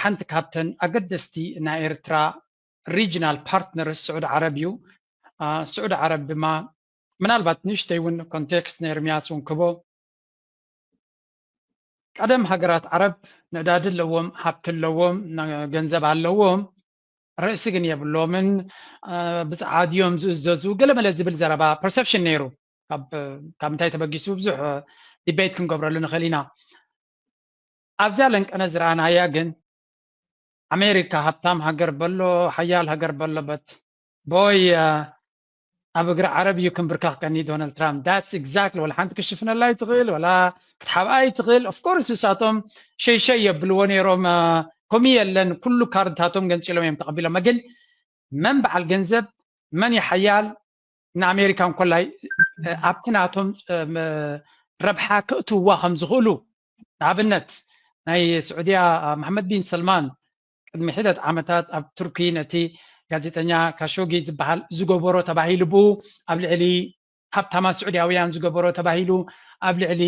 ሓንቲ ካብተን ኣገደስቲ ናይ ኤርትራ regional partners ስዑዲ ዓረብ እዩ። ስዑዲ ዓረብ ድማ ምናልባት ንእሽተይ እውን ኮንቴክስት ንኤርሚያስ እውን ክቦ። ቀደም ሃገራት ዓረብ ነዳዲ ኣለዎም፣ ሃብቲ ኣለዎም፣ ገንዘብ ኣለዎም፣ ርእሲ ግን የብሎምን፣ ብፅዓድ እዮም ዝእዘዙ፣ ገለመለ ዝብል ዘረባ ፐርሰፕሽን ነይሩ። ካብ ምንታይ ተበጊሱ ብዙሕ ዲቤት ክንገብረሉ ንኽእል ኢና። ኣብዚኣ ለንቀነ ዝረኣናያ ግን ኣሜሪካ ሃብታም ሃገር በሎ፣ ሓያል ሃገር በሎ በት ቦይ ኣብ እግሪ ዓረብ እዩ ክንብርከኽ ቀኒ ዶናልድ ትራምፕ። That's exactly። ወላ ሓንቲ ክሽፍነላ ይትኽእል ወላ ክትሓብኣ ይትኽእል። ኦፍኮርስ ንሳቶም ሸይሸይ የብልዎ ነይሮም። ኮሚ የለን፣ ኩሉ ካርድታቶም ገንፂሎም እዮም ተቐቢሎም። ግን መን በዓል ገንዘብ መን ይሓያል ንኣሜሪካ እንኮላይ ኣብቲ ናቶም ረብሓ ክእትውዋ ከም ዝኽእሉ ንኣብነት ናይ ስዑድያ መሓመድ ቢን ሰልማን ቅድሚ ሒደት ዓመታት ኣብ ቱርኪ ነቲ ጋዜጠኛ ካሾጊ ዝበሃል ዝገበሮ ተባሂሉ ብኡ ኣብ ልዕሊ ሃብታማ ስዑድያውያን ዝገበሮ ተባሂሉ ኣብ ልዕሊ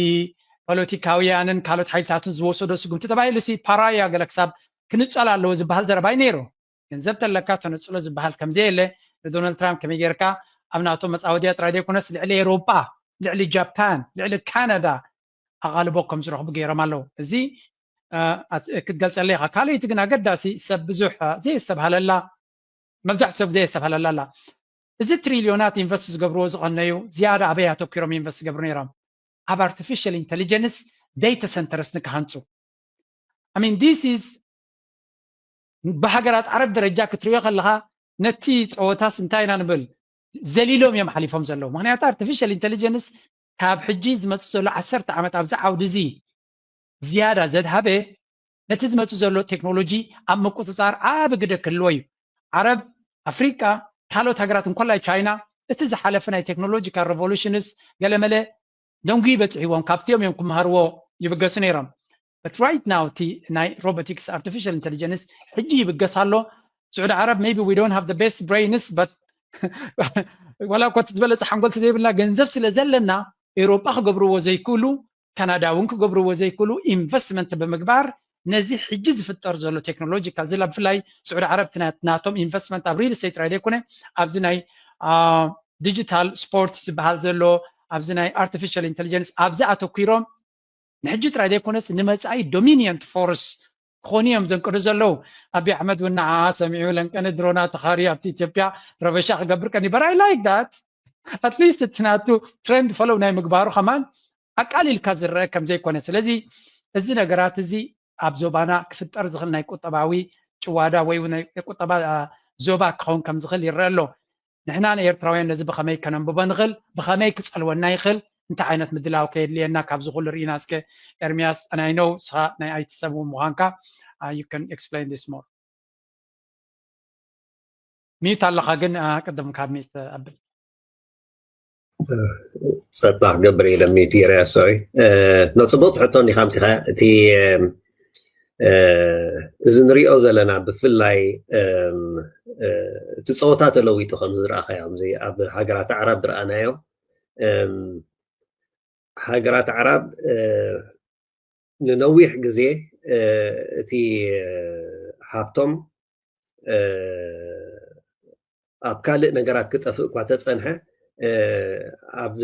ፖለቲካውያንን ካልኦት ሓይልታትን ዝወሰዶ ስጉምቲ ተባሂሉ ሲ ፓራያ ገለ ክሳብ ክንጸል ኣለዎ ዝበሃል ዘረባ እዩ ነይሩ። ገንዘብ ተለካ ተነጽሎ ዝበሃል ከምዘየለ ንዶናልድ ትራምፕ ከመይ ጌርካ ኣብ ናቶ መጻወድያ ጥራይ ዘይኮነስ ልዕሊ ኤሮጳ፣ ልዕሊ ጃፓን፣ ልዕሊ ካናዳ ኣቓልቦ ከም ዝረኽቡ ገይሮም ኣለዉ። እዚ ክትገልጸለይ ኢኻ። ካልኣይቲ ግን ኣገዳሲ ሰብ ብዙሕ ዘየስተብሃለላ፣ መብዛሕትኡ ሰብ ዘየስተብሃለላ ኣላ። እዚ ትሪልዮናት ኢንቨስት ዝገብርዎ ዝቐነዩ ዝያዳ ኣበይ ኣተኪሮም ኢንቨስት ዝገብሩ ነይሮም? ኣብ ኣርቲፊሻል ኢንተሊጀንስ ዴታ ሰንተርስ ንክሃንፁ። I mean, this is ብሃገራት ዓረብ ደረጃ ክትሪኦ ከለኻ ነቲ ፀወታስ እንታይ ኢና ንብል ዘሊሎም እዮም ሓሊፎም ዘለዉ። ምክንያቱ ኣርቲፊሻል ኢንተሊጀንስ ካብ ሕጂ ዝመፅእ ዘሎ ዓሰርተ ዓመት ኣብዚ ዓውዲ እዚ ዝያዳ ዘድሃበ ነቲ ዝመፅእ ዘሎ ቴክኖሎጂ ኣብ ምቁፅፃር ዓቢ ግደ ክህልዎ እዩ። ዓረብ፣ ኣፍሪቃ፣ ካልኦት ሃገራት እንኮላይ ቻይና እቲ ዝሓለፈ ናይ ቴክኖሎጂካል ሬቮሉሽንስ ገለመለ ደንጉ ይበፅሕዎም ካብቲኦም እዮም ክመሃርዎ ይብገሱ ነይሮም። But right now እቲ ናይ ሮቦቲክስ ኣርቲፊሻል ኢንተሊጀንስ ሕጂ ይብገስ ኣሎ። ስዑዲ ዓረብ maybe we don't have the best brains but ወላ እኮ እቲ ዝበለፀ ሓንጎል ተዘይብልና ገንዘብ ስለ ዘለና ኤውሮጳ ክገብርዎ ዘይክእሉ ካናዳ እውን ክገብርዎ ዘይክእሉ ኢንቨስትመንት ብምግባር ነዚ ሕጂ ዝፍጠር ዘሎ ቴክኖሎጂካል ዝላ ብፍላይ ስዑዲ ዓረብ ናቶም ኢንቨስትመንት ኣብ ሪል ስቴት ጥራይ ዘይኮነ ኣብዚ ናይ ዲጂታል ስፖርት ዝበሃል ዘሎ ኣብዚ ናይ ኣርቲፊሻል ኢንቴሊጀንስ ኣብዚ ኣተኪሮም ንሕጂ ጥራይ ዘይኮነስ ንመፃኢ ዶሚኒየንት ፎርስ ክኾኑ እዮም ዘንቅዱ ዘለዉ። ኣቢ ኣሕመድ እውን ንዓ ሰሚዑ ለንቀነ ድሮና ተኻሪ ኣብቲ ኢትዮጵያ ረበሻ ክገብር ቀኒ but I like that at least እቲ ናቱ ትሬንድ ፈለው ናይ ምግባሩ ከማን ኣቃሊልካ ዝረአ ከም ዘይኮነ ስለዚ እዚ ነገራት እዚ ኣብ ዞባና ክፍጠር ዝኽእል ናይ ቁጠባዊ ጭዋዳ ወይ ናይ ቁጠባ ዞባ ክኸውን ከም ዝኽእል ይረአ ኣሎ። ንሕና ንኤርትራውያን ነዚ ብኸመይ ከነንብቦ ንኽእል? ብኸመይ ክጸልወና ይኽእል? እንታይ ዓይነት ምድላው ከየድልየና ካብዚ ኩሉ ርኢና እስከ ኤርሚያስ and I know ንስኻ ናይ ኣይቲ ሰብ እውን ምዃንካ you can explain this more. ሚዩት ኣለኻ ግን ቅድም ካብ ሚዩት ኣብል ጸባ ክገብር ኢለ ሚዩት ገይረ ሶሪ። ኖ ጽቡቅ ትሕቶ እንዲኻ ምሲኻ እቲ እዚ ንሪኦ ዘለና ብፍላይ እቲ ፀወታ ተለዊጡ ከም ዝረኣኻዮ ኣብዚ ኣብ ሃገራት ኣዕራብ ዝረኣናዮ ሃገራት ኣዕራብ ንነዊሕ ግዜ እቲ ሃብቶም ኣብ ካልእ ነገራት ክጠፍእ እኳ ተፀንሐ ኣብ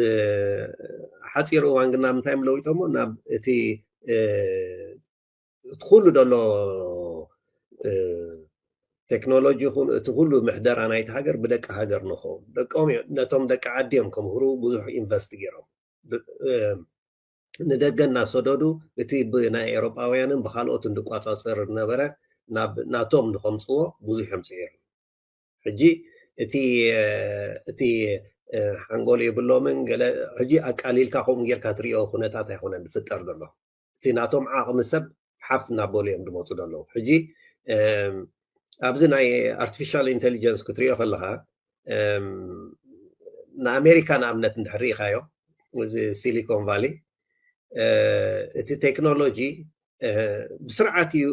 ሓፂር እዋን ግና ምንታይ ለዊጦሞ ናብ እቲ እቲ ኩሉ ዘሎ ቴክኖሎጂ ይኹን እቲ ኩሉ ምሕደራ ናይቲ ሃገር ብደቂ ሃገር ንኸውን ደቆም ነቶም ደቂ ዓዲ እዮም ከምህሩ ብዙሕ ኢንቨስት ገይሮም ንደገ እናሰደዱ እቲ ብናይ ኤሮጳውያንን ብካልኦት እንድቋፃፀር ዝነበረ ናብ ናቶም ንከምፅዎ ብዙሕ እዮም ፅዒሮም ሕጂ እቲ እቲ ሓንጎል የብሎምን ገለ ሕጂ ኣቃሊልካ ከምኡ ጌርካ ትሪኦ ኩነታት ኣይኮነን ዝፍጠር ዘሎ እቲ ናቶም ዓቕሚ ሰብ ሓፍ እናበሉ እዮም ዝመፁ ዘለዉ ሕጂ ኣብዚ ናይ ኣርቲፊሻል ኢንቴሊጀንስ ክትሪኦ ከለካ ንኣሜሪካ ንኣብነት እንድሕር ርኢካዮ እዚ ሲሊኮን ቫሊ እቲ ቴክኖሎጂ ብስርዓት እዩ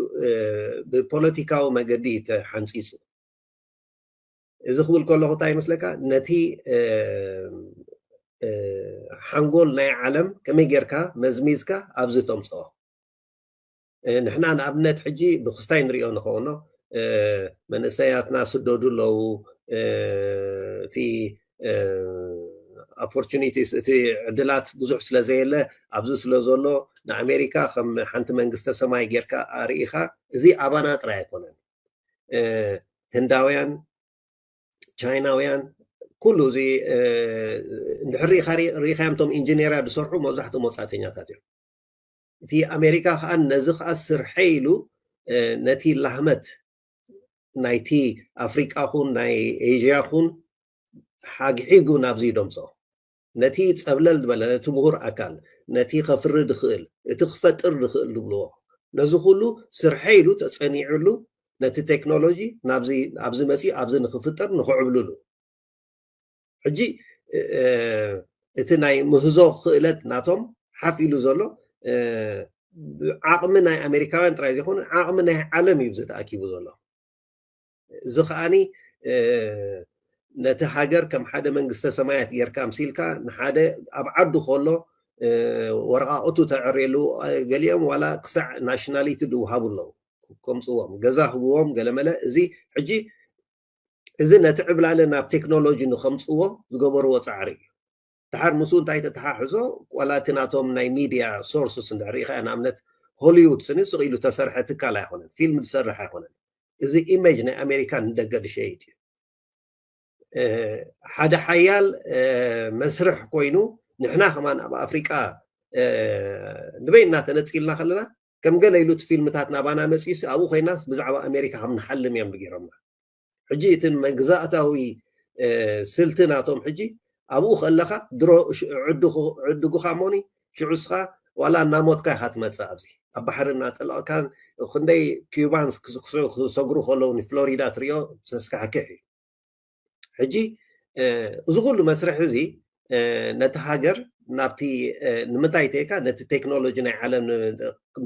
ብፖለቲካዊ መገዲ ተሓንፂፁ እዚ ክብል ከለኩ እንታይ ይመስለካ ነቲ ሓንጎል ናይ ዓለም ከመይ ጌርካ መዝሚዝካ ኣብዚ ተምፅኦ ንሕና ንኣብነት ሕጂ ብክስታይ ንሪኦ ንኸውኖ መንእሰያትና ስደዱ ኣለዉ። እቲ ኦፖርቹኒቲስ፣ እቲ ዕድላት ብዙሕ ስለ ዘየለ፣ ኣብዚ ስለ ዘሎ ንኣሜሪካ ከም ሓንቲ መንግስተ ሰማይ ጌርካ ኣርኢኻ። እዚ ኣባና ጥራይ ኣይኮነን። ህንዳውያን፣ ቻይናውያን፣ ኩሉ እዚ እንድሕር ርኢኻዮም፣ እቶም ኢንጂነርያ ዝሰርሑ መብዛሕትኦም ወፃእተኛታት እዮም። እቲ ኣሜሪካ ከዓ ነዚ ከዓ ስርሐ ኢሉ ነቲ ላህመት ናይቲ ኣፍሪቃ ኹን ናይ ኤዥያ ኹን ሓግሒጉ ናብዚ ደምፅኦ። ነቲ ፀብለል ዝበለ፣ ነቲ ምሁር ኣካል፣ ነቲ ከፍሪ ድኽእል፣ እቲ ክፈጥር ድኽእል ድብልዎ፣ ነዚ ኩሉ ስርሐ ኢሉ ተፀኒዕሉ ነቲ ቴክኖሎጂ ናብዚ፣ ኣብዚ መፂኡ ኣብዚ ንክፍጠር ንክዕብልሉ። ሕጂ እቲ ናይ ምህዞ ክእለት ናቶም ሓፍ ኢሉ ዘሎ ዓቕሚ ናይ ኣሜሪካውያን ጥራይ ዘይኮነ ዓቕሚ ናይ ዓለም እዩ ተኣኪቡ ዘሎ። እዚ ከዓኒ ነቲ ሃገር ከም ሓደ መንግስተ ሰማያት ጌርካ ኣምሲልካ፣ ንሓደ ኣብ ዓዱ ከሎ ወረቓቕቱ ተዕርየሉ፣ ገሊኦም ዋላ ክሳዕ ናሽናሊቲ ድውሃቡ ኣለዉ። ከምፅዎም፣ ገዛ ህብዎም፣ ገለመለ። እዚ ሕጂ እዚ ነቲ ዕብላለ ናብ ቴክኖሎጂ ንኸምፅዎ ዝገበርዎ ፃዕሪ እዩ። ድሓር ምስኡ እንታይ ተተሓሕዞ፣ ዋላ እቲ ናቶም ናይ ሚድያ ሶርስስ እንድሕር ርኢኻ፣ ንኣብነት ሆሊውድ ስኒ ስቕ ኢሉ ተሰርሐ ትካል ኣይኮነን፣ ፊልም ዝሰርሕ ኣይኮነን። እዚ ኢሜጅ ናይ ኣሜሪካ ንደገ ዝሸይጥ እዩ። ሓደ ሓያል መስርሕ ኮይኑ፣ ንሕና ከማን ኣብ ኣፍሪቃ ንበይንና ተነፂልና ከለና፣ ከም ገለ ኢሉ እቲ ፊልምታት ናባና መፂኡ፣ ኣብኡ ኮይናስ ብዛዕባ ኣሜሪካ ከም ንሓልም እዮም ገይሮምና። ሕጂ እቲ መግዛእታዊ ስልቲ ናቶም፣ ሕጂ ኣብኡ ከለኻ ድሮ ዕድጉኻ ሞኒ፣ ሽዑ እስኻ ዋላ እናሞትካ ኢኻ ትመፅእ። ኣብዚ ኣብ ባሕሪ እናጠለቕካን ክንደይ ኪዩባንስ ክሰግሩ ከለዉ ንፍሎሪዳ ትሪኦ፣ ዘስካሕክሕ እዩ። ሕጂ እዚ ኩሉ መስርሕ እዚ ነቲ ሃገር ናብቲ፣ ንምንታይ ተይካ፣ ነቲ ቴክኖሎጂ ናይ ዓለም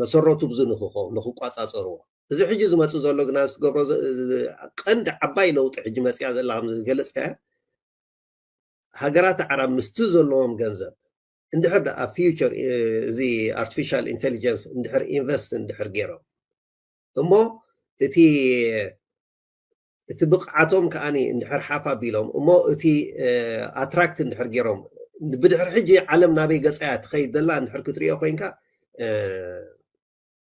መሰረቱ ብዚ ንክኸውን፣ ንክቋፃፀርዎ። እዚ ሕጂ ዝመፅእ ዘሎ ግና፣ ዝትገብሮ ቀንዲ ዓባይ ለውጢ ሕጂ መፅያ ዘላ ከም ዝገለፅካያ፣ ሃገራት ዓረብ ምስቲ ዘለዎም ገንዘብ እንድሕር ደኣ ፊውቸር፣ እዚ ኣርቲፊሻል ኢንቴሊጀንስ እንድሕር ኢንቨስት እንድሕር ገይሮም፣ እሞ እቲ እቲ ብቕዓቶም ከዓኒ እንድሕር ሓፍ ኣቢሎም፣ እሞ እቲ ኣትራክት እንድሕር ገይሮም፣ ብድሕሪ ሕጂ ዓለም ናበይ ገጻያ ትኸይድ ዘላ እንድሕር ክትሪኦ ኮይንካ፣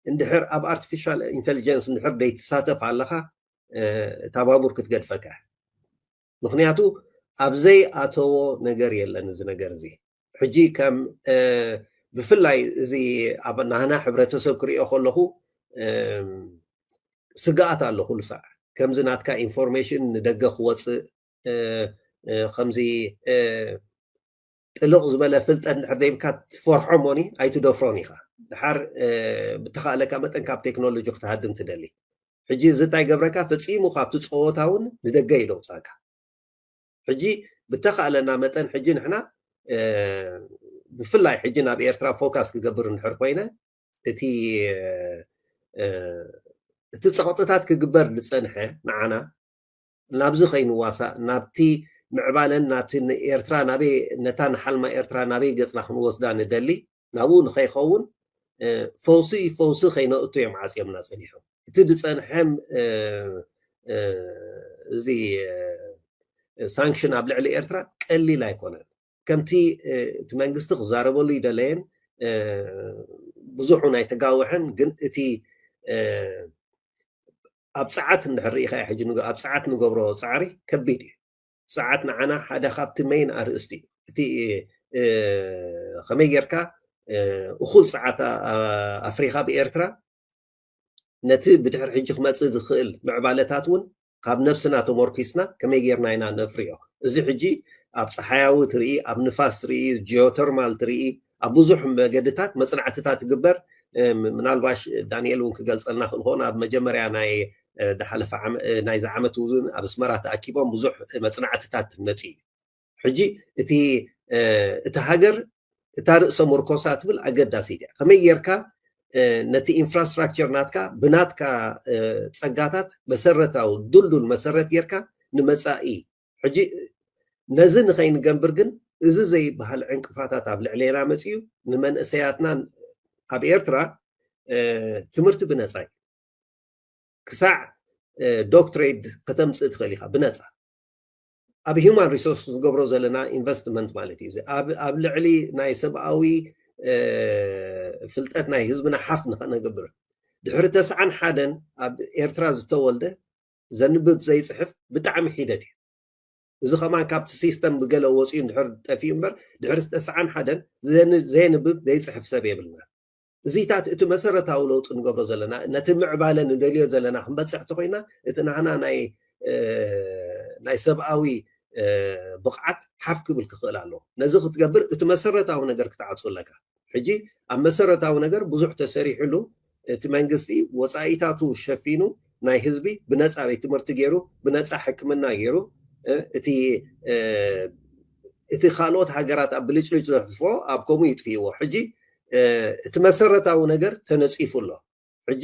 እንድሕር ኣብ ኣርቲፊሻል ኢንቴሊጀንስ እንድሕር ደይትሳተፍ ኣለኻ፣ እታ ባቡር ክትገድፈካ። ምኽንያቱ ኣብ ዘይኣተዎ ነገር የለን እዚ ነገር እዚ። ሕጂ ከም ብፍላይ እዚ ኣብ ናህና ሕብረተሰብ ክሪኦ ከለኹ ስግኣት ኣሎ ኩሉ ሳዕ። ከምዚ ናትካ ኢንፎርሜሽን ንደገ ክወፅእ፣ ከምዚ ጥልቕ ዝበለ ፍልጠት እንድሕር ደይብካ ትፈርሖ እሞኒ ኣይትደፍሮን ኢኻ። ድሓር ብተኻእለካ መጠን ካብ ቴክኖሎጂ ክትሃድም ትደሊ። ሕጂ እዚ እንታይ ገብረካ? ፈጺሙ ካብቲ ጸወታ እውን ንደገ እዩ ደውጻካ። ሕጂ ብተኻእለና መጠን ሕጂ ንሕና ብፍላይ ሕጂ ናብ ኤርትራ ፎካስ ክገብር እንድሕር ኮይነ፣ እቲ እቲ ጸቕጥታት ክግበር ዝጸንሐ ንዓና ናብዚ ከይንዋሳእ፣ ናብቲ ምዕባለን ናብቲ ንኤርትራ ናበይ፣ ነታ ንሓልማ ኤርትራ ናበይ ገጽና ክንወስዳ ንደሊ፣ ናብኡ ንኸይኸውን ፈውሲ ፈውሲ ከይነእቱ እዮም ዓጽዮምና ጸኒሖም። እቲ ዝጸንሐም እዚ ሳንክሽን ኣብ ልዕሊ ኤርትራ ቀሊል ኣይኮነን። ከምቲ እቲ መንግስቲ ክዛረበሉ ይደለየን ብዙሕ ናይ ተጋወሐን፣ ግን እቲ ኣብ ጸዓት እንድሕር ርኢኻ ሕጂ ኣብ ጸዓት ንገብሮ ጻዕሪ ከቢድ እዩ። ጸዓት ንዓና ሓደ ካብቲ መይን ኣርእስቲ እዩ። እቲ ከመይ ጌርካ እኹል ጸዓት ኣፍሪኻ ብኤርትራ፣ ነቲ ብድሕር ሕጂ ክመጽእ ዝኽእል ምዕባለታት እውን ካብ ነብስና ተመርኪስና ከመይ ጌርና ኢና ነፍርዮ? እዚ ሕጂ ኣብ ጸሓያዊ ትርኢ፣ ኣብ ንፋስ ትርኢ፣ ጂኦተርማል ትርኢ፣ ኣብ ብዙሕ መገድታት መጽናዕትታት ትግበር። ምናልባሽ ዳንኤል እውን ክገልጸልና ክእል ክኾን፣ ኣብ መጀመርያ ናይ ዝሓለፈ ናይዚ ዓመት እውን ኣብ ኣስመራ ተኣኪቦም ብዙሕ መጽናዕትታት መጽኡ እዩ። ሕጂ እቲ እቲ ሃገር እታ ርእሰ ምርኮሳ ትብል ኣገዳሲት እያ። ከመይ ጌርካ ነቲ ኢንፍራስትራክቸር ናትካ ብናትካ ጸጋታት መሰረታዊ ድልዱል መሰረት ጌርካ ንመጻኢ፣ ሕጂ ነዚ ንኸይንገብር ግን እዚ ዘይበሃል ዕንቅፋታት ኣብ ልዕሌና መጺኡ፣ ንመንእሰያትና ኣብ ኤርትራ ትምህርቲ ብነፃ እዩ። ክሳዕ ዶክትሬት ከተምፅእ ትኽእል ኢኻ ብነፃ። ኣብ ሂማን ሪሶርስ ዝገብሮ ዘለና ኢንቨስትመንት ማለት እዩ። ኣብ ልዕሊ ናይ ሰብኣዊ ፍልጠት ናይ ህዝብና ሓፍ ንኸነገብር ድሕሪ ተስዓን ሓደን ኣብ ኤርትራ ዝተወልደ ዘንብብ ዘይፅሕፍ ብጣዕሚ ሒደት እዩ። እዚ ከማን ካብቲ ሲስተም ብገለ ወፂኡ እንድሕር ጠፊኡ እምበር ድሕሪ ተስዓን ሓደን ዘየንብብ ዘይፅሕፍ ሰብ የብልና። እዚታት እቲ መሰረታዊ ለውጢ ንገብሮ ዘለና ነቲ ምዕባለ ንደልዮ ዘለና ክንበፅሕ ተኮይና እቲ ናህና ናይ ናይ ሰብኣዊ ብቕዓት ሓፍ ክብል ክኽእል ኣለዎ። ነዚ ክትገብር እቲ መሰረታዊ ነገር ክትዓፁ ኣለካ። ሕጂ ኣብ መሰረታዊ ነገር ብዙሕ ተሰሪሕሉ እቲ መንግስቲ ወፃኢታቱ ሸፊኑ ናይ ህዝቢ ብነፃ ቤት ትምህርቲ ገይሩ ብነፃ ሕክምና ገይሩ እቲ እቲ ካልኦት ሃገራት ኣብ ብልጭልጭ ዘሕዝፎ ኣብ ከምኡ ይጥፍእዎ። ሕጂ እቲ መሰረታዊ ነገር ተነፂፉ ኣሎ። ሕጂ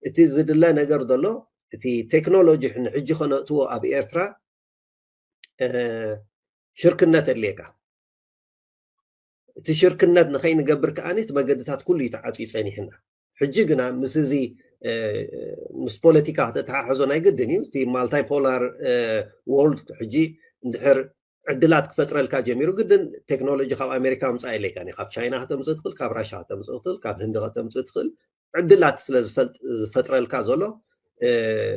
እቲ ዝድለ ነገር ዘሎ እቲ ቴክኖሎጂ ንሕጂ ከነእትዎ ኣብ ኤርትራ ሽርክነት ኣድልየካ። እቲ ሽርክነት ንኸይንገብር ከኣ እቲ መገድታት ኩሉ እዩ ተዓፅዩ ፀኒሕና። ሕጂ ግና ምስ እዚ ምስ ፖለቲካ ከተተሓሕዞ ናይ ግድን እዩ። እቲ ማልታይፖላር ወርልድ ሕጂ እንድሕር ዕድላት ክፈጥረልካ ጀሚሩ ግድን ቴክኖሎጂ ካብ ኣሜሪካ ምፃእ የለካ። ካብ ቻይና ከተምፅእ ትኽእል፣ ካብ ራሻ ከተምፅእ ትኽእል፣ ካብ ህንዲ ከተምፅእ ትኽእል። ዕድላት ስለ ዝፈጥረልካ ዘሎ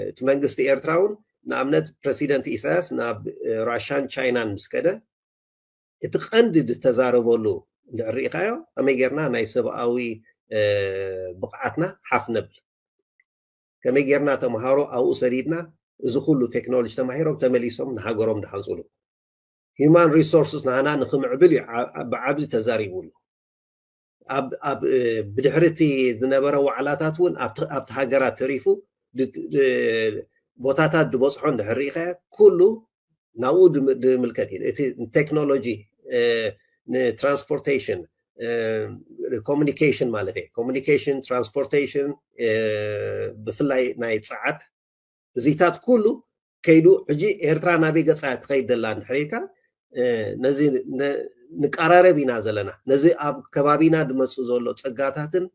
እቲ መንግስቲ ኤርትራ እውን ንኣብነት ፕረሲደንት ኢሳያስ ናብ ራሻን ቻይናን ምስ ከደ እቲ ቀንዲ ዝተዛረበሉ እንድሕር ርኢኻዮ ከመይ ጌርና ናይ ሰብኣዊ ብቕዓትና ሓፍ ነብል፣ ከመይ ጌርና ተምሃሮ ኣብኡ ሰዲድና እዚ ኩሉ ቴክኖሎጂ ተማሂሮም ተመሊሶም ንሃገሮም ድሓንፅሉ ሂማን ሪሶርስስ ናህና ንክምዕብል እዩ ብዓብዲ ተዛሪቡሉ። ኣብ ብድሕሪ እቲ ዝነበረ ዋዕላታት እውን ኣብቲ ሃገራት ተሪፉ ቦታታት ዝበፅሖ እንድሕር ርኢኻዮ ኩሉ ናብኡ ድምልከት እዩ። እቲ ቴክኖሎጂ ንትራንስፖርቴሽን ኮሚኒኬሽን ማለት እዩ። ኮሚኒኬሽን ትራንስፖርቴሽን ብፍላይ ናይ ፀዓት እዚታት ኩሉ ከይዱ ሕጂ ኤርትራ ናበይ ገፃ ትኸይድ ዘላ እንድሕር ኢልካ ነዚ ንቀራረብ ኢና ዘለና። ነዚ ኣብ ከባቢና ድመፁ ዘሎ ፀጋታትን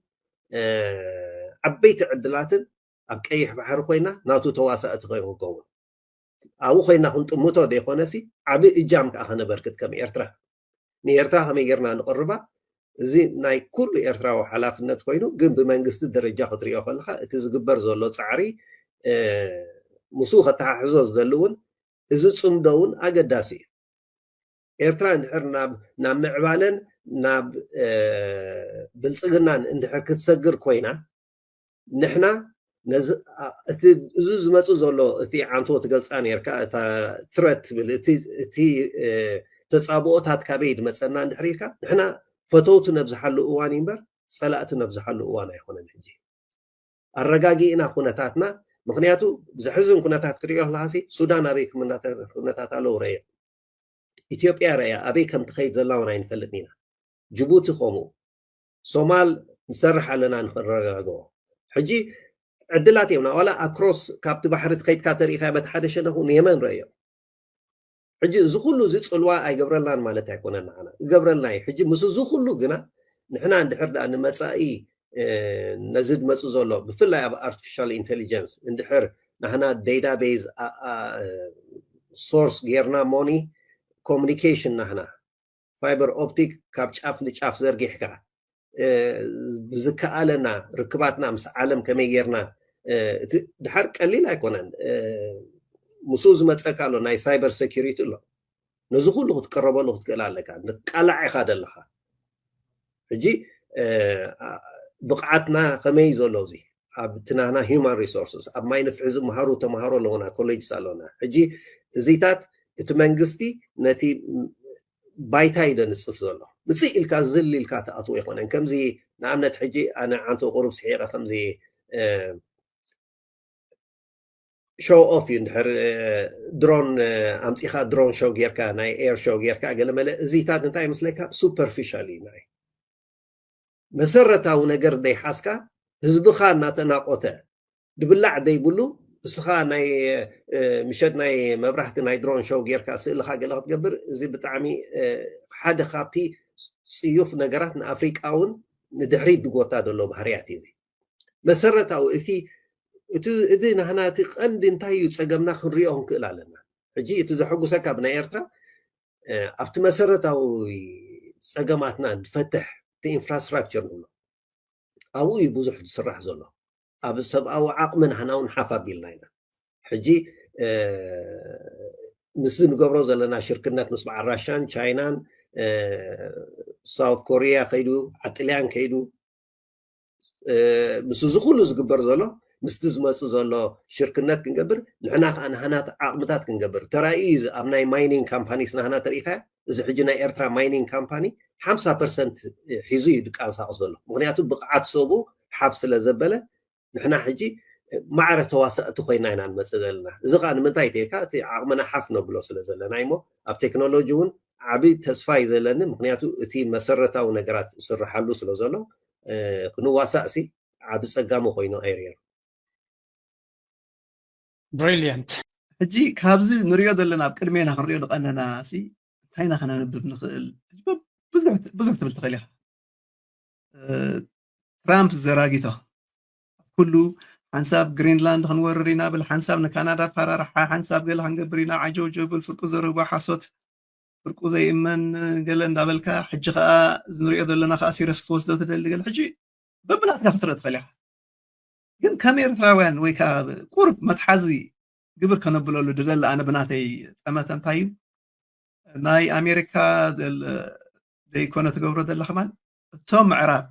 ዓበይቲ ዕድላትን ኣብ ቀይሕ ባሕሪ ኮይና ናቱ ተዋሳእቲ ኮይኑ ክኸውን ኣብኡ ኮይና ክንጥምቶ ዘይኮነሲ ዓቢ እጃም ከዓ ከነበርክት ከም ኤርትራ ንኤርትራ ከመይ ጌርና ንቕርባ እዚ ናይ ኩሉ ኤርትራዊ ሓላፍነት ኮይኑ ግን ብመንግስቲ ደረጃ ክትሪኦ ከለካ እቲ ዝግበር ዘሎ ፃዕሪ ምስኡ ከተሓሕዞ ዝደሊ እውን እዚ ፅምዶ እውን ኣገዳሲ እዩ። ኤርትራ እንድሕር ናብ ምዕባለን ናብ ብልፅግናን እንድሕር ክትሰግር ኮይና ንሕና እዚ ዝመፅእ ዘሎ እቲ ዓንቶ ትገልፃ ነርካ እታ ትረት ትብል እቲ ተፃብኦታት ካበይ ድመፀና እንድሕር ኢልካ ንሕና ፈተውቲ ነብዝሓሉ እዋን እዩ እምበር ፀላእቲ ነብዝሓሉ እዋን ኣይኮነን። ሕጂ ኣረጋጊእና ኩነታትና ምክንያቱ ዘሕዝን ኩነታት ክሪኦ ከለካሲ ሱዳን ኣበይ ኩነታት ኣለዉ ረየ ኢትዮጵያ ረያ ኣበይ ከም ትኸይድ ዘላ እውን ኣይንፈልጥን ኢና። ጅቡቲ ከምኡ ሶማል ንሰርሕ ኣለና ንክረጋግኦ። ሕጂ ዕድላት እዮም ዋላ ኣክሮስ ካብቲ ባሕሪ ትኸይድካ ተሪኢካ በቲ ሓደ ሸነኹ ንየመን ረእዮ። ሕጂ እዚ ኩሉ እዚ ፅልዋ ኣይገብረልናን ማለት ኣይኮነን ንዓና ይገብረልና እዩ። ሕጂ ምስ እዚ ኩሉ ግና ንሕና እንድሕር ደኣ ንመፃኢ ነዚ ድመፁ ዘሎ ብፍላይ ኣብ ኣርቲፊሻል ኢንቴሊጀንስ እንድሕር ናህና ዴታቤዝ ሶርስ ጌርና ሞኒ ኮሚኒኬሽን ናህና ፋይበር ኦፕቲክ ካብ ጫፍ ንጫፍ ዘርጊሕካ ብዝከኣለና ርክባትና ምስ ዓለም ከመይ ጌርና እቲ ድሓር ቀሊል ኣይኮነን። ምስኡ ዝመፀካ ኣሎ ናይ ሳይበር ሴኪሪቲ ኣሎ። ነዚ ኩሉ ክትቀረበሉ ክትክእል ኣለካ። ንቃላዕ ኢኻ ደለኻ። ሕጂ ብቕዓትና ከመይ ዘሎ እዚ ኣብ ትናና ሂማን ሪሶርስስ ኣብ ማይ ንፍሒ ዝመሃሩ ተምሃሮ ኣለውና ኮሌጅስ ኣለውና። ሕጂ እዚታት እቲ መንግስቲ ነቲ ባይታ እዩ ደንፅፍ ዘሎ። ምፅእ ኢልካ ዝል ኢልካ ትኣትዎ ኣይኮነን። ከምዚ ንኣብነት ሕጂ ኣነ ዓንቶ ቁሩብ ስሒቐ ከምዚ ሾው ኦፍ እዩ እንድሕር ድሮን ኣምፂኻ ድሮን ሾው ጌርካ ናይ ኤር ሾው ጌርካ ገለመለ እዚታት እንታይ ይመስለካ ሱፐርፊሻል እዩ ናይ መሰረታዊ ነገር ዘይሓዝካ ህዝብኻ እናተናቆተ ድብላዕ ዘይብሉ እስኻ ናይ ምሸት ናይ መብራህቲ ናይ ድሮን ሾው ጌርካ ስእልኻ ገለ ክትገብር እዚ ብጣዕሚ ሓደ ካብቲ ፅዩፍ ነገራት ንኣፍሪቃ እውን ንድሕሪት ድጎታ ዘሎ ባህርያት እዩ። መሰረታዊ እቲ እቲ እቲ ናህና እቲ ቀንዲ እንታይ እዩ ጸገምና ክንሪኦ ክንክእል ኣለና። ሕጂ እቲ ዘሐጉሰካ ብናይ ኤርትራ ኣብቲ መሰረታዊ ጸገማትና ዝፈትሕ እቲ ኢንፍራስትራክቸር ንብሎ ኣብኡ እዩ ብዙሕ ዝስራሕ ዘሎ። ኣብ ሰብኣዊ ዓቕሚ ናህና እውን ሓፍ ኣቢልና ኢና። ሕጂ ምስ ንገብሮ ዘለና ሽርክነት ምስ በዓል ራሻን ቻይናን ሳውት ኮሪያ ከይዱ ዓጥልያን ከይዱ ምስ እዚ ኩሉ ዝግበር ዘሎ ምስቲ ዝመፁ ዘሎ ሽርክነት ክንገብር ንሕና ከዓ ናህናት ዓቕምታት ክንገብር ተራእዩ እዩ። ኣብ ናይ ማይኒንግ ካምፓኒስ ናህና ተሪኢካ እዚ ሕጂ ናይ ኤርትራ ማይኒንግ ካምፓኒ ሓምሳ ፐርሰንት ሒዙ እዩ ድቃንሳቀስ ዘሎ። ምክንያቱ ብቕዓት ሰቡ ሓፍ ስለ ዘበለ ንሕና ሕጂ ማዕረ ተዋሳእቲ ኮይና ኢና ንመፅእ ዘለና። እዚ ከዓ ንምንታይ ተካ እቲ ዓቕምና ሓፍ ነብሎ ስለ ዘለና እሞ ኣብ ቴክኖሎጂ እውን ዓብይ ተስፋ እዩ ዘለኒ። ምክንያቱ እቲ መሰረታዊ ነገራት ዝስርሓሉ ስለ ዘሎ ክንዋሳእ ሲ ዓቢ ጸጋሙ ኮይኑ ኣይርእዮን። ብሪልያንት ሕጂ ካብዚ ንሪኦ ዘለና ኣብ ቅድሜና ክንሪኦ ዝቐነና ሲ እንታይ ኢና ከነንብብ ንኽእል? ብዙሕ ትብል ትኽእል ኢኻ። ትራምፕ ዘራጊቶ ኩሉ ሓንሳብ ግሪንላንድ ክንወርር ኢና ብል፣ ሓንሳብ ንካናዳ ኣፈራርሓ፣ ሓንሳብ ገለ ክንገብር ኢና ዓጀውጀው ብል፣ ፍርቁ ዘረባ ሓሶት፣ ፍርቁ ዘይእመን ገለ እንዳበልካ፣ ሕጂ ከዓ እዚ ንሪኦ ዘለና ከዓ ሲረስ ክትወስዶ ትደሊ ገለ። ሕጂ በብናትካ ክትርኢ ትኽእል ኢኻ። ግን ከም ኤርትራውያን ወይ ከዓ ቁርብ መትሓዚ ግብር ከነብለሉ ድደሊ ኣነ ብናተይ ጠመተ እንታይ እዩ ናይ ኣሜሪካ ዘይኮነ ትገብሮ ዘለ ከማን እቶም ምዕራብ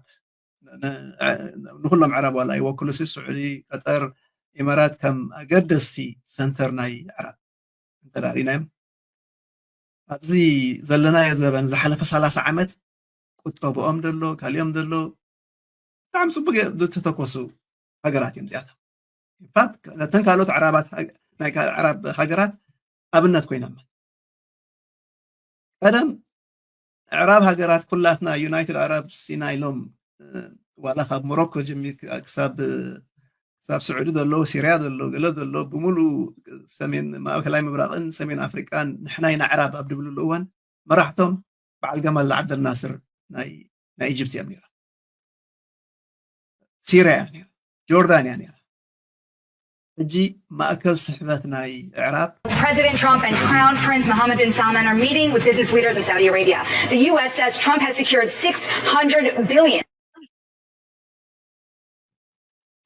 ንኩሎም ምዕራብ ዋላ ይወክሉ ሲ ስዑዲ፣ ቀጠር፣ ኢማራት ከም ኣገደስቲ ሰንተር ናይ ምዕራብ እንተዳሪናዮም ኣብዚ ዘለናዮ ዘበን ዝሓለፈ ሰላሳ ዓመት ቁጠብኦም ዘሎ ካሊኦም ዘሎ ብጣዕሚ ፅቡቅ ዝተተኮሱ ሃገራት እዮም እዚኣቶም። ኢንፋክት ነተን ካልኦት ዕራባት ናይ ዕራብ ሃገራት ኣብነት ኮይኖም ቀደም ዕራብ ሃገራት ኩላትና ዩናይትድ ዓረብ ሲና ኢሎም ዋላ ካብ ሞሮኮ ጀሚር ክሳብ ክሳብ ስዑዲ ዘሎ ሲርያ ዘሎ ገለ ዘሎ ብምሉእ ሰሜን ማእከላይ ምብራቕን ሰሜን ኣፍሪቃን ንሕና ኢና ዕራብ ኣብ ድብልሉ እዋን መራሕቶም በዓል ገማል ዓብደልናስር ናይ ናይ ኢጅፕት እዮም ነይሮም። ሲርያ እያ ነይራ፣ ጆርዳን እያ ነይራ። ሕጂ ማእከል ስሕበት ናይ ኣዕራብ President Trump and Crown Prince Mohammed bin Salman are meeting with business leaders in Saudi Arabia. The U S says Trump has secured six hundred billion.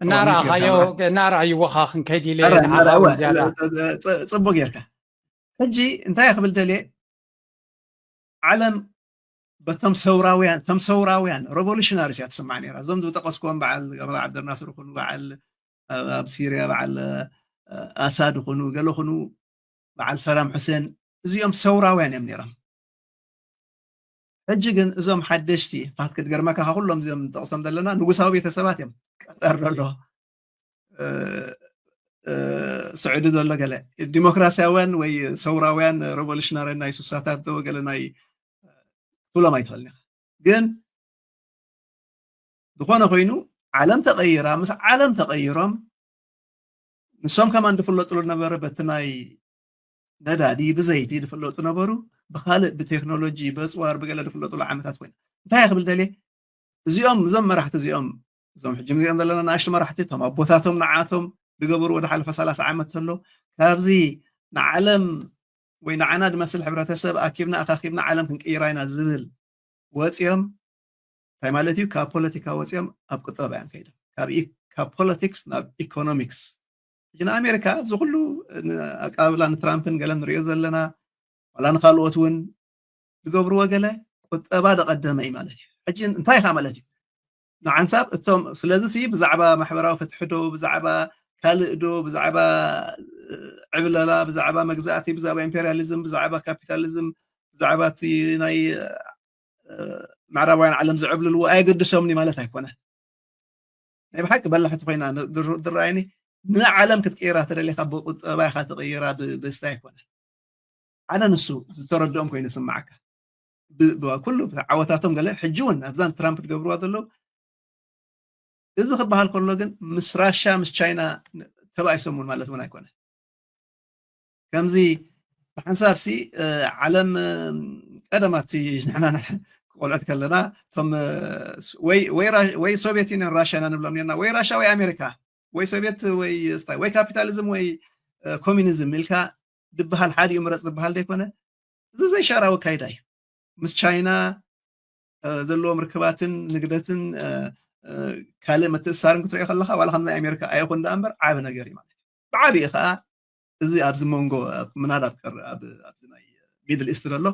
እናረኣኻዮ እናረኣይዎ ኸዓ ክንከይድ ኢለ እየ ንዓኻ እውን ዝያዳ ፅቡቅ ጌርካ። ሕጂ እንታይ ክብል ደልየ ዓለም በቶም ሰውራውያን ቶም ሰውራውያን ሬቮሉሽናሪስ እያ ትስማዕ ነይራ። እዞም ዝጠቀስኩዎም በዓል ገማል ዓብደልናስር ይኹኑ በዓል ኣብ ሲርያ በዓል ኣሳድ ይኹኑ ገለ ይኹኑ በዓል ሰዳም ሑሴን እዚኦም ሰውራውያን እዮም ነይሮም። ሕጂ ግን እዞም ሓደሽቲ ፋት ክትገርመካ ካብ ኩሎም እዚኦም ንጠቅሶም ዘለና ንጉሳዊ ቤተሰባት እዮም። ቀጠር ዘሎ ስዑዲ ዘሎ ገለ ዲሞክራሲያውያን ወይ ሰውራውያን ሬቮሉሽናርያን ናይ ሱሳታት ዶ ገለ ናይ ትብሎም ኣይትኽእልን ኢኻ። ግን ዝኾነ ኮይኑ ዓለም ተቐይራ ምስ ዓለም ተቐይሮም ንሶም ከማን ዝፍለጥሉ ነበረ በቲ ናይ ነዳዲ ብዘይቲ ዝፍለጡ ነበሩ። ብካልእ ብቴክኖሎጂ በፅዋር ብገለ ዝፍለጥሉ ዓመታት ኮይኑ እንታይ ክብል ደልየ እዚኦም እዞም መራሕቲ እዚኦም እዞም ሕጂ ንሪኦም ዘለና ንኣሽቱ መራሕቲ እቶም ኣቦታቶም ንዓቶም ዝገበሩ ወደ ሓለፈ ሰላሳ ዓመት ተሎ ካብዚ ንዓለም ወይ ንዓና ዝመስል ሕብረተሰብ ኣኪብና ኣኻኪብና ዓለም ክንቅይራ ኢና ዝብል ወፂኦም እንታይ ማለት እዩ? ካብ ፖለቲካ ወፂኦም ኣብ ቁጠባ እዮም ከይዶም። ካብ ፖለቲክስ ናብ ኢኮኖሚክስ። ሕጂ ንኣሜሪካ እዚ ኩሉ ኣቀባብላ ንትራምፕን ገለን ንሪኦ ዘለና ዋላ ንካልኦት እውን ዝገብርዎ ገለ ቁጠባ ዝቐደመ እዩ ማለት እዩ። ሕጂ እንታይ ኢኻ ማለት እዩ? ንሓንሳብ እቶም ስለዚ ሲ ብዛዕባ ማሕበራዊ ፍትሒ ዶ ብዛዕባ ካልእ ዶ ብዛዕባ ዕብለላ ብዛዕባ መግዛእቲ ብዛዕባ ኢምፔሪያሊዝም ብዛዕባ ካፒታሊዝም ብዛዕባ እቲ ናይ ምዕራባውያን ዓለም ዝዕብልልዎ ኣየገድሶምኒ ማለት ኣይኮነን። ናይ ብሓቂ በላሕቲ ኮይና ዝረኣየኒ ንዓለም ክትቅይራ ተደሊካ ብቁጠባ ኢካ ትቅይራ ብስታይ ኣይኮነን። ሓደ ንሱ ዝተረድኦም ኮይኑ ይስምዓካ። ኩሉ ዓወታቶም ገለ ሕጂ እውን ኣብዛን ትራምፕ ዝገብርዋ ዘለዉ እዚ ክበሃል ከሎ ግን ምስ ራሻ ምስ ቻይና ተባኢሶም እውን ማለት እውን ኣይኮነን። ከምዚ ብሓንሳብ ሲ ዓለም ቀደም ኣብቲ ንሕና ቆልዑት ከለና እቶም ወይ ወይ ሶቪየት ዩኒየን ራሽያ ኢና ንብሎም ነርና፣ ወይ ራሽያ ወይ ኣሜሪካ፣ ወይ ሶቪየት ወይ ስታይ ወይ ካፒታሊዝም ወይ ኮሚኒዝም ኢልካ ድበሃል ሓዲኡ ምረፅ ዝበሃል ዘይኮነ፣ እዚ ዘይሻራዊ ካይዳ እዩ። ምስ ቻይና ዘለዎም ርክባትን ንግደትን ካልእ ምትእሳርን ክትሪኦ ከለካ ዋላ ከም ናይ ኣሜሪካ ኣይኹን ደኣ እምበር ዓቢ ነገር እዩ ማለት እዩ። ብዓቢኡ ከዓ እዚ ኣብዚ መንጎ ምናዳ ኣብዚ ናይ ሚድል ኢስት ዘሎ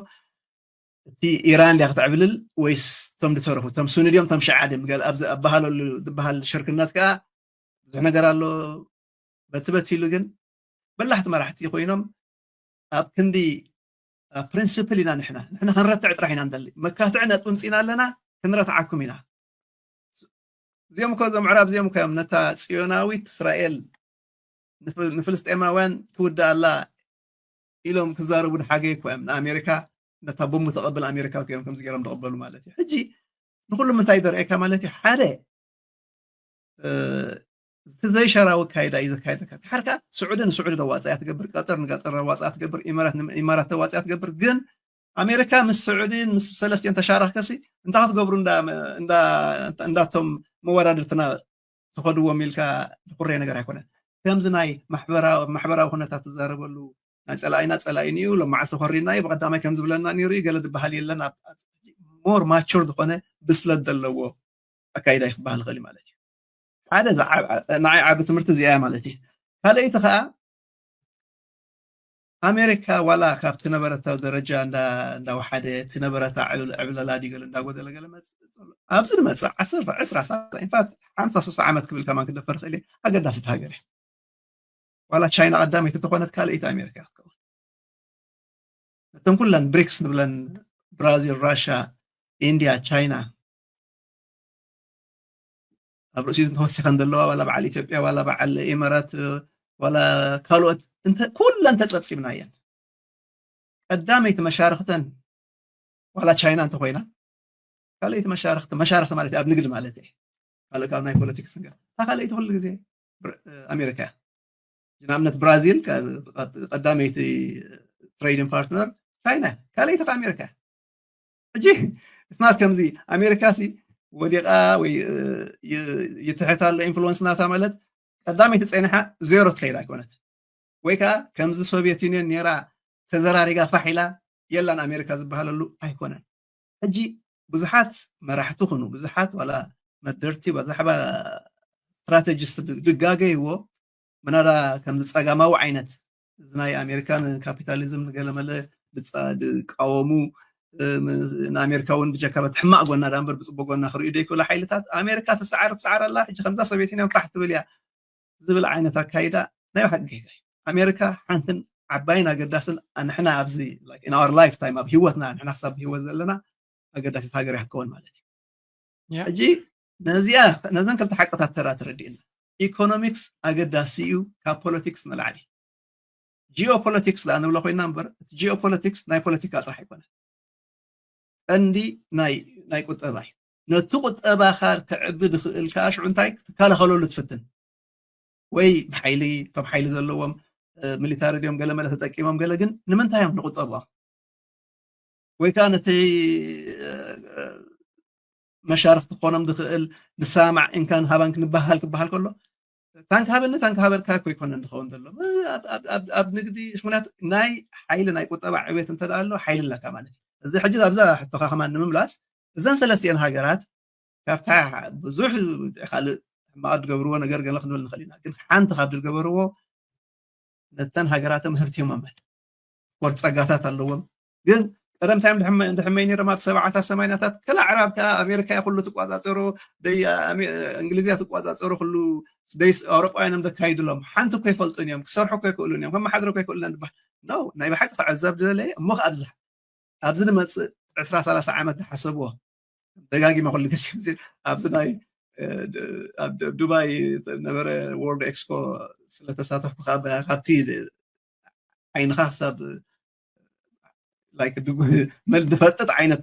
እቲ ኢራን ድያ ክትዕብልል ወይስ እቶም ዝተረፉ እቶም ሱኒ ድዮም እቶም ሽዓ ድዮም ኣብዚ ኣባሃለሉ ዝበሃል ሽርክነት ከዓ ብዙሕ ነገር ኣሎ። በቲ በቲ ኢሉ ግን በላሕቲ መራሕቲ ኮይኖም ኣብ ክንዲ ፕሪንስፕል ኢና ንሕና ንሕና ክንረትዕ ጥራሕ ኢና ንደሊ። መካትዒ ነጥቢ ምፅኢና ኣለና፣ ክንረትዓኩም ኢና። እዚኦም እኮ እዞም ምዕራብ እዚኦም እኮ እዮም ነታ ፅዮናዊት እስራኤል ንፍልስጤማውያን ትውዳእ ኣላ ኢሎም ክዛረቡ ድሓገ እኮ እዮም ንኣሜሪካ ነታ ቦምብ ተቐብል ኣሜሪካ እዮም ከምዚ ገይሮም ተቐበሉ ማለት እዩ። ሕጂ ንኩሉ ምንታይ ዘርእየካ ማለት እዩ። ሓደ እቲ ዘይሸራዊ ካይዳ እዩ ዘካየደካ። ድሓር ከዓ ስዑዲ ንስዑዲ ደዋፅኣ ትገብር፣ ቀጠር ንቀጠር ደዋፅኣ ትገብር፣ ኢማራት ኢማራት ደዋፅኣ ትገብር። ግን ኣሜሪካ ምስ ስዑዲ ምስ ሰለስቲኦን ተሻራክከሲ እንታይ ክትገብሩ እንዳቶም መወዳድርትና ትኸድዎም ኢልካ ትኩረየ ነገር ኣይኮነን። ከምዚ ናይ ማሕበራዊ ኩነታት ትዛረበሉ ናይ ፀላኢና ፀላኢን እዩ፣ ሎም መዓልቲ ኮሪና እዩ፣ ብቐዳማይ ከም ዝብለና ነይሩ እዩ፣ ገለ ዝበሃል የለን። ሞር ማቹር ዝኾነ ብስለት ዘለዎ ኣካይዳ እዩ ክበሃል ይኽእል ማለት እዩ። ሓደ ንዓይ ዓቢ ትምህርቲ እዚኣ ማለት እዩ። ካልኣይቲ ከዓ ኣሜሪካ ዋላ ካብ ትነበረታ ደረጃ እንዳወሓደ ትነበረታ ዕብለላ ዲገል እንዳጎደለ ገለ መፅእ ኣብዚ ዝመፅእ ዓሰርተ ዕስራ ኢንፋት ሓምሳ ሶስት ዓመት ክብል ከማን ክደፈር ክእል ኣገዳሲት ሃገር ዋላ ቻይና ቀዳመይቲ ተኾነት ካልኣይቲ ኣሜሪካ ክትከውን ነተን ኩለን ብሪክስ ንብለን ብራዚል ራሻ ኢንድያ ቻይና ኣብ ርእሲኡ እንተወሲኸን ዘለዋ ዋላ በዓል ኢትዮጵያ ዋላ በዓል ኢመራት ዋላ ካልኦት ኩለን ተፀብፂብና እየን። ቀዳመይቲ መሻርክተን ዋላ ቻይና እንተኮይና ካልኣይቲ መሻርክቲ መሻርክቲ ማለት ኣብ ንግድ ማለት እየ ካልእ ካብ ናይ ፖለቲክስ ንገር እታ ካልኣይቲ ኩሉ ግዜ ኣሜሪካ እያ። ንኣብነት ብራዚል ቀዳመይቲ ትሬዲንግ ፓርትነር ቻይና ካልኣይቲ ኣሜሪካ። ሕጂ እስናት ከምዚ ኣሜሪካ ሲ ወዲቓ ወይ ይትሕት ኣሎ ኢንፍሉወንስ ናታ ማለት ቀዳመይቲ ፀኒሓ ዜሮ ትኸይድ ኣይኮነት። ወይ ከዓ ከምዚ ሶቪየት ዩኒየን ነራ ተዘራሪጋ ፋሕ ኢላ የላን ኣሜሪካ ዝበሃለሉ ኣይኮነን። ሕጂ ብዙሓት መራሕቲ ኩኑ ብዙሓት ዋላ መደርቲ ብዛዕባ ስትራቴጂስት ድጋገይዎ ምናዳ ከምዚ ፀጋማዊ ዓይነት እዚ ናይ ኣሜሪካን ካፒታሊዝም ገለመለ ዝቃወሙ ንኣሜሪካ እውን ብጀካ በቲ ሕማቅ ጎና ዳ እምበር ብፅቡቅ ጎና ክርእዩ ዘይክእሉ ሓይልታት ኣሜሪካ ተሰዓር ትሰዓር ኣላ። ሕጂ ከምዛ ሶቪየት ዩኒየን ፋሕ ትብል እያ ዝብል ዓይነት ኣካይዳ ናይ ብሓቂ ጌጋ እዩ። ኣሜሪካ ሓንትን ዓባይን ኣገዳስን ንሕና ኣብዚ in our lifetime ኣብ ህይወትና ንሕና ክሳብ ህይወት ዘለና ኣገዳሲት ሃገር እያ ክትከውን ማለት እዩ። ሕጂ ነዚኣ ነዘን ክልተ ሓቅታት ተራ ተረዲእና ኢኮኖሚክስ ኣገዳሲ እዩ ካብ ፖለቲክስ ንላዕሊ። ጂኦፖለቲክስ ደኣ ንብሎ ኮይና እምበር እቲ ጂኦፖለቲክስ ናይ ፖለቲካ ጥራሕ ኣይኮነን። ቀንዲ ናይ ናይ ቁጠባ እዩ። ነቲ ቁጠባኻ ክዕቢ ዝኽእል ከዓ ሽዑ እንታይ ክትከላኸለሉ ትፍትን ወይ ብሓይሊ እቶም ሓይሊ ዘለዎም ሚሊታሪ ድዮም ገለመለ ተጠቂሞም ገለ ግን ንምንታይ እዮም ንቁጠባም ወይ ከዓ ነቲ መሻርክቲ ክኾኖም ዝኽእል ንሰማማዕ እንካን ሃባን ክንበሃል ክበሃል ከሎ ታንክ ሃበኒ ታንክ ሃበልካ እኮ ይኮነን ዝኸውን ዘሎ ኣብ ንግዲ ምክንያቱ ናይ ሓይሊ ናይ ቁጠባ ዕቤት እንተ ኣሎ ሓይሊ ኣለካ ማለት እዩ። እዚ ሕጂ ኣብዛ ሕቶኻ ከማን ንምምላስ እዘን ሰለስቲአን ሃገራት ካብታ ብዙሕ ካልእ ሕማቕ ዝገብርዎ ነገር ገለ ክንብል ንኽእል ኢና ግን ሓንቲ ካብ ዝገበርዎ ነተን ሃገራቶም ህብትዮሞመን ስፖርት ጸጋታት ኣለዎም ግን ቀደምታዮም ድሕመይ ነሮም ኣብ ሰብዓታት ሰማንያታት ከላ ዕራብ ከዓ ኣሜሪካ ኩሉ ትቋፃፀሮ እንግሊዝያ ትቋፃፀሮ ኩሉ ኣውሮጳውያን እዮም ዘካይድሎም ሓንቲ እኮ ይፈልጡን እዮም ክሰርሑ እኮ ይክእሉን እዮም ከመሓድሩ እኮ ይክእሉን ዝበሃል ነው ናይ ብሓቂ ክዕዘብ ዝደለየ እሞ ኣብዝሓ ኣብዚ ንመፅእ ዕስራ ሰላሳ ዓመት ዝሓሰብዎ ደጋጊመ ኩሉ ግዜ ኣብዚ ናይ ኣብ ዱባይ ነበረ ወርልድ ኤክስፖ ስለተሳተፍኩ ካብቲ ዓይንኻ ክሳብ መል ዝፈጥጥ ዓይነት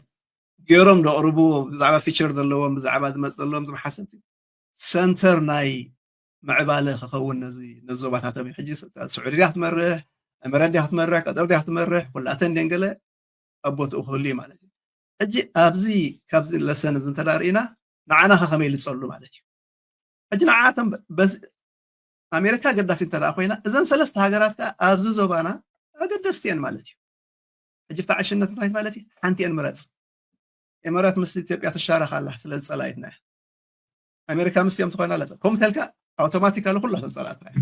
ገይሮም ዘቕርብዎ ብዛዕባ ፊቸር ዘለዎም ብዛዕባ ዝመፅ ዘለዎም ዝሓሰብቲ ሰንተር ናይ ምዕባለ ክኸውን ነዚ ነዞባታቶም እዩ ሕጂ ስዑዲ ድያ ክትመርሕ እምረት ድያ ክትመርሕ ቀጠር ድያ ክትመርሕ ኩላተን ደንገለ ኣብ ቦትኡ ክህሉ እዩ ማለት እዩ። ሕጂ ኣብዚ ካብዚ ለሰን እዚ እንተዳ ርኢና ንዓና ከ ከመይ ልፀሉ ማለት እዩ። ሕጂ ንዓቶም በዚ ኣሜሪካ ገዳሲ እንተዳ ኮይና እዘን ሰለስተ ሃገራት ከ ኣብዚ ዞባና ኣገደስቲ እየን ማለት እዩ። ሕጂ ፍትሐሽነት እንታይ ማለት እዩ? ሓንቲ እየን ምረፅ። ኤመራት ምስ ኢትዮጵያ ትሻረኽ ኣላ ስለ ዝፀላኢትና እያ። ኣሜሪካ ምስቲኦም ትኾይና ኣለፀ ከምኡ ተልካ ኣውቶማቲካሊ ኩላቶም ፀላእትና እያ።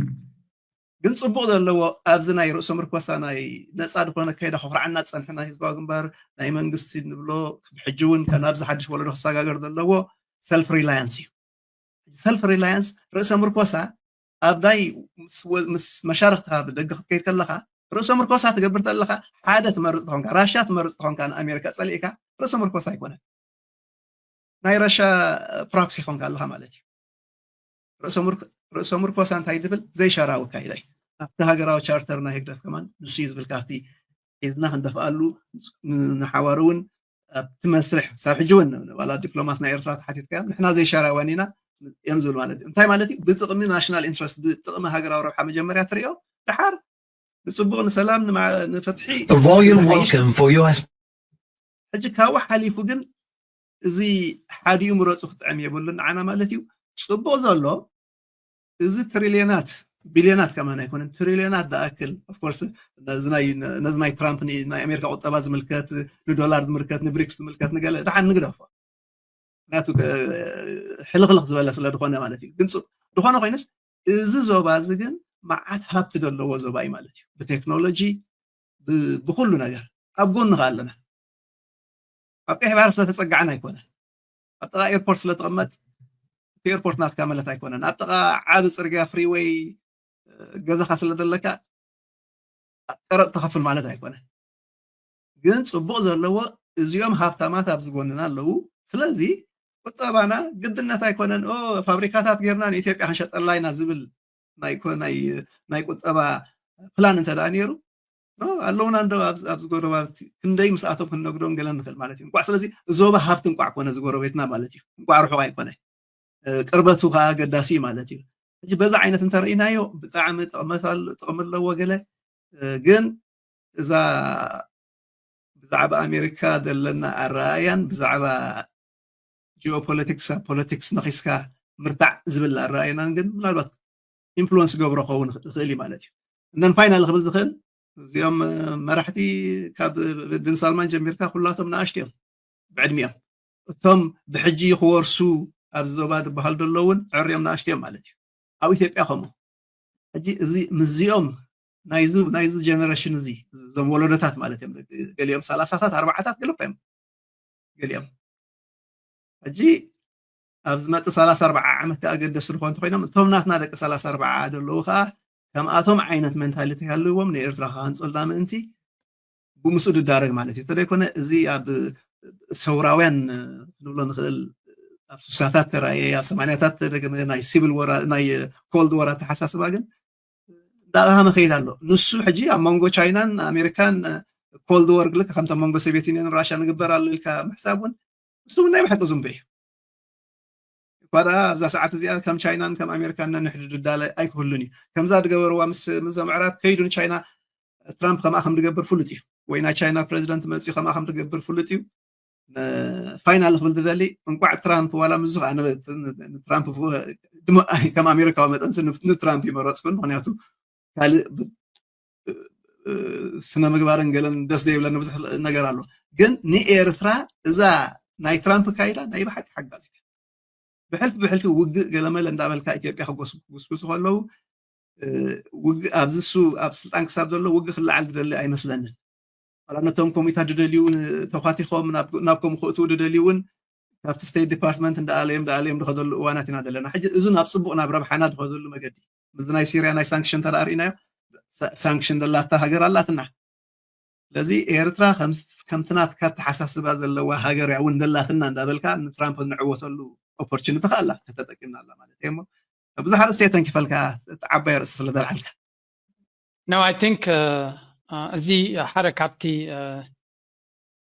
ግን ፅቡቕ ዘለዎ ኣብዚ ናይ ርእሶ ምርኮሳ ናይ ነፃ ዝኾነ ከይዳ ኮፍራዓና ዝፀንሐ ናይ ህዝባዊ ግንባር ናይ መንግስቲ ንብሎ ብሕጂ እውን ከ ናብዚ ሓድሽ ወለዶ ክሰጋገር ዘለዎ ሰልፍ ሪላያንስ እዩ። ሰልፍ ሪላያንስ ርእሰ ምርኮሳ ኣብ ናይ ምስ ወ- ምስ መሻርክትካ ብደገ ክትከይድ ከለካ ርእሰ ምርኮሳ ትገብር ተለካ ሓደ ትመርፅ ተኾንካ ራሻ ትመርፅ ተኾንካ ንኣሜሪካ ፀሊእካ ርእሰ ምርኮሳ ኣይኮነን። ናይ ራሻ ፕሮክሲ ኾንካ ኣለካ ማለት እዩ። ርእሰ ምርኮ- ርእሰ ምርኮሳ እንታይ ዝብል ዘይሻራዊ ኣካይዳ እዩ። ኣብቲ ሃገራዊ ቻርተር ናይ ህግደፍ ከማን ንሱ እዩ ዝብል ካብቲ ሒዝና ክንደፍኣሉ ንሓዋሩ እውን ኣብቲ መስርሕ ሳብ ሕጂ እውን ዋላ ዲፕሎማስ ናይ ኤርትራ ተሓቲትካዮም ንሕና ዘይሻራውያን ኢና እዮም ዝብል ማለት እዩ። እንታይ ማለት እዩ? ብጥቕሚ ናሽናል ኢንትረስት ብጥቕሚ ሃገራዊ ረብሓ መጀመርያ ትሪኦ ድሓር ንፅቡቕ ንሰላም ንፍትሒ volume welcome for U S ሕጂ ካብኡ ሓሊፉ ግን እዚ ሓዲኡ ምረፁ ክጥዕም የብሉን ንዓና ማለት እዩ። ፅቡቕ ዘሎ እዚ ትሪልዮናት ቢልዮናት ከማን ኣይኮነን ትሪልዮናት ዝኣክል ኦፍኮርስ ነዚ ናይ ትራምፕ ናይ ኣሜሪካ ቁጠባ ዝምልከት ንዶላር ዝምልከት ንብሪክስ ዝምልከት ንገለ ድሓን ንግደፎ ምክንያቱ ሕልኽልኽ ዝበለ ስለ ዝኾነ ማለት እዩ። ግን ዝኾነ ኮይኑስ እዚ ዞባ እዚ ግን መዓት ሃብቲ ዘለዎ ዞባ እዩ ማለት እዩ። ብቴክኖሎጂ ብኩሉ ነገር ኣብ ጎንኻ ኣለና። ኣብ ቀይሕ ባሕሪ ስለተፀጋዕና ኣይኮነን። ኣብ ጥቓ ኤርፖርት ስለተቐመጥ እቲ ኤርፖርት ናትካ ማለት ኣይኮነን። ኣብ ጥቓ ዓቢ ፅርግያ ፍሪወይ ገዛኻ ስለዘለካ ቀረፅ ተኸፍል ማለት ኣይኮነን። ግን ፅቡቕ ዘለዎ እዚኦም ሃብታማት ኣብዚ ጎንና ኣለዉ። ስለዚ ቁጠባና ግድነት ኣይኮነን ፋብሪካታት ጌርና ንኢትዮጵያ ክንሸጠላ ኢና ዝብል ናይ ቁጠባ ፕላን እንተ ደኣ ነይሩ ኣለውና እንዶ ኣብዚ ጎረባብቲ ክንደይ ምስኣቶም ክንነግዶም ገለ ንኽእል ማለት እዩ። እንቋዕ ስለዚ ዞባ ሃብቲ እንቋዕ ኮነ ዝጎረቤትና ማለት እዩ። እንቋዕ ርሑቕ ኣይኮነ ቅርበቱ ከዓ ኣገዳሲ እዩ ማለት እዩ። ሕጂ በዛ ዓይነት እንተርኢናዮ ብጣዕሚ ጥቕሚ ኣለዎ ገለ ግን እዛ ብዛዕባ ኣሜሪካ ዘለና ኣረኣእያን ብዛዕባ ጂኦፖለቲክስ ኣብ ፖለቲክስ ነኺስካ ምርታዕ ዝብል ኣረኣእያናን ግን ምናልባት ኢንፍሉወንስ ገብሮ ክኸውን ይኽእል እዩ ማለት እዩ። እነን ፋይናል ክብል ዝኽእል እዚኦም መራሕቲ ካብ ብን ሳልማን ጀሚርካ ኩላቶም ንኣሽቱ እዮም ብዕድሚኦም እቶም ብሕጂ ክወርሱ ኣብዚ ዞባ ዝበሃል ዘለውን ዕርዮም ንኣሽቱ እዮም ማለት እዩ። ኣብ ኢትዮጵያ ከምኡ ሕጂ እዚ ምስዚኦም ናይዚ ናይዚ ጀነሬሽን እዚ እዞም ወለዶታት ማለት እዮም ገሊኦም ሰላሳታት ኣርባዓታት ገለ እዮም ገሊኦም ሕጂ ኣብ ዝመፅእ ሰላሳ ኣርባዓ ዓመት ከኣ ገደስቲ ዝኾኑ እንተኮይኖም እቶም ናትና ደቂ ሰላሳ ኣርባዓ ዘለዉ ከኣ ከምኣቶም ዓይነት ሜንታሊቲ ሃልዎም ንኤርትራ ክሃንፁልና ምእንቲ ብምስኡ ዝዳረግ ማለት እዩ። እንተደይኮነ እዚ ኣብ ሰውራውያን ክንብሎ ንኽእል ኣብ ስሳታት ተራእየ ኣብ ሰማንያታት ተደገመ ናይ ሲቪል ወራ ናይ ኮልድ ወር ኣተሓሳስባ ግን እንዳቐሃመ ከይድ ኣሎ። ንሱ ሕጂ ኣብ መንጎ ቻይናን ኣሜሪካን ኮልድ ወር ልክ ከምቲ ኣብ መንጎ ሶቪየት ዩኒየን ራሻ ንግበር ኣሎ ኢልካ ምሕሳብ እውን ንሱ እውን ናይ ብሓቂ ዝንቡ እዩ። እኳ ደኣ ኣብዛ ሰዓት እዚኣ ከም ቻይናን ከም ኣሜሪካን ነንሕድዱ ዳለ ኣይክህሉን እዩ። ከምዛ ዝገበርዋ ምስ ምዞም ኣዕራብ ከይዱ ንቻይና ትራምፕ ከምኣ ከም ዝገብር ፍሉጥ እዩ። ወይ ናይ ቻይና ፕሬዚደንት መፅኡ ከምኣ ከም ዝገብር ፍሉጥ እዩ። ፋይናል ክብል ዝደሊ እንቋዕ ትራምፕ ዋላ ምስዚ ከዓ ትራምፕ ከም ኣሜሪካዊ መጠን ንትራምፕ ይመረፅኩን ምክንያቱ ካልእ ስነ ምግባርን ገለን ደስ ዘይብለኒ ብዙሕ ነገር ኣሎ። ግን ንኤርትራ እዛ ናይ ትራምፕ ካይዳ ናይ ብሓቂ ሓጋዚት ብሕልፊ ብሕልፊ ውግእ ገለመለ እንዳበልካ ኢትዮጵያ ክጎስጉሱ ከለዉ ውግእ ኣብዚ እሱ ኣብ ስልጣን ክሳብ ዘሎ ውግእ ክለዓል ዝደሊ ኣይመስለንን። ዋላ ነቶም ኮሚታት ዝደልዩ እውን ተኳቲኾም ናብ ከምኡ ክእትዉ ዝደልዩ እውን ካብቲ ስቴት ዲፓርትመንት እንዳኣለዮም እንዳኣለዮም ዝኸደሉ እዋናት ኢና ዘለና። ሕጂ እዚ ናብ ፅቡቕ ናብ ረብሓና ዝኸደሉ መገዲ ምስዚ ናይ ሲርያ ናይ ሳንክሽን እንተ ርኢናዮ ሳንክሽን ዘላታ ሃገር ኣላትና። ስለዚ ኤርትራ ከምቲ ናትካ ኣተሓሳስባ ዘለዋ ሃገር እያ እውን ዘላትና እንዳበልካ ንትራምፕ ንዕወተሉ ኦፖርቹኒቲ ከኣላ ከተጠቂምናላ ማለት እየ። ብዙሕ ኣርእስቲ እየ ተንኪፈልካ ዓባይ ኣርእስቲ ስለ ዘልዓልካ። No, I think እዚ ሓደ ካብቲ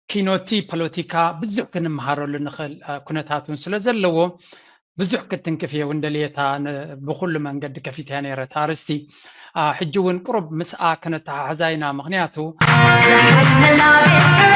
ኪኖቲ ፖለቲካ ብዙሕ ክንመሃረሉ ንኽእል ኩነታት እውን ስለ ዘለዎ ብዙሕ ክትንክፍ እየ እውን ደልየታ ብኩሉ መንገዲ ከፊተያ ነይረ እታ ኣርስቲ ሕጂ እውን ቁሩብ ምስኣ ክነተሓሕዛ ኢና ምክንያቱ ዝሓልመላ ቤተይ